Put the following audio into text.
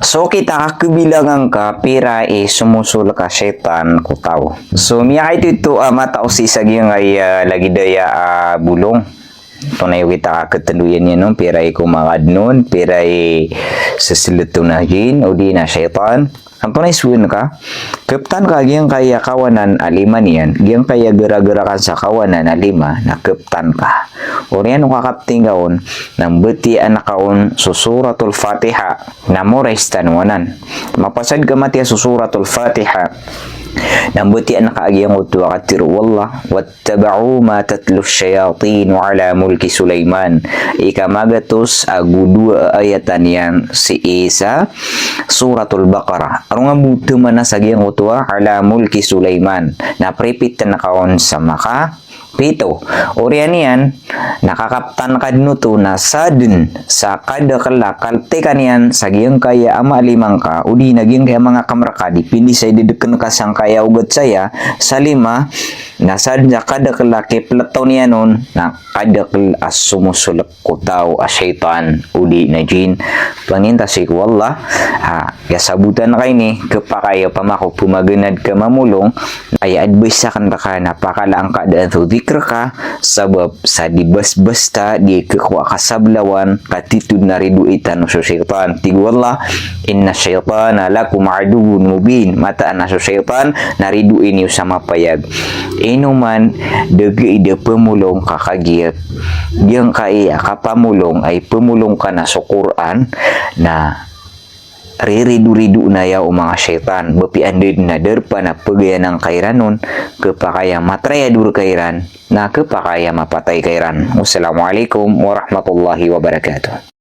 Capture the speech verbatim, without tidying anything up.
So kita ka khabilangan ka pira i somosolek a shaytan ko taw. So miyakaito ito a matao sii sa giyangkaya lagid aya a bolong. Antonaa i okit a kaketendo iyan iyan on, pira i komakadn on, pira i seselet on a jinn, odi na shaytan. Antonaa i sowen ka? Keptan ka giyangkaya kawanan a lima niyan, giyangkaya geragerakan sa kawanan a lima, na keptan ka. Oriyan o kakapting ka on, na mbetiyaan ka on so Suratul Fatiha. Na morais tano anan. Mapasad ka matiya so Suratul Fatiha. Na mbetiyaan ka a giyangkoto a katharo o Allah, "Wattaba'u ma tatlu ash-shayatinu ala mulki Sulaiman." Ika magatos ago dowa a ayatan iyan sii sa Suratul Baqarah. Aro nga bo temana sa giyangkoto a ala mulki Sulaiman. Na pripit tano ka on sa maka pito. Oriyan iyan, na kakaptan ka dn oto na sadn sa kadakel a kaltikan iyan sa giyangkaya a maliman ka, odi na giyangkaya manga kamar ka, dipindi sa idedeken ka sangkaya ogat saya, sa lima, na sadn sa kadakel a kipleton iyan on, na kadakel a somosolek ko taw a shaytan, odi na jinn. Pangnin ta sii ko Allah, ha, Aya sabotan ka ini, kepakay a pamako pemagenad ka mamolong, aya advice aken reka na pakalaan ka dn so dhikr ka, sabap sa di basbasta, di kekowa kasablawan, ka titho dn a ridoay tano so shaytan. Tig o Allah, "Inna ash-shaytana lakum aduwwun mubin." Mataan a so shaytan na ridoay niyo sa mapayag. Ino man, da gaid a pemolong ka kagiya giyangkaya kapamolong, ay pemolong ka na so Qur'an, na riridorido na aya o manga shaytan, ba piya anda dn a darpa na pegayanan ka iran on, kepakay a matrayador ka iran, na kepakay a mapatay ka iran. Wassalamu alaikum warahmatullahi wabarakatuh.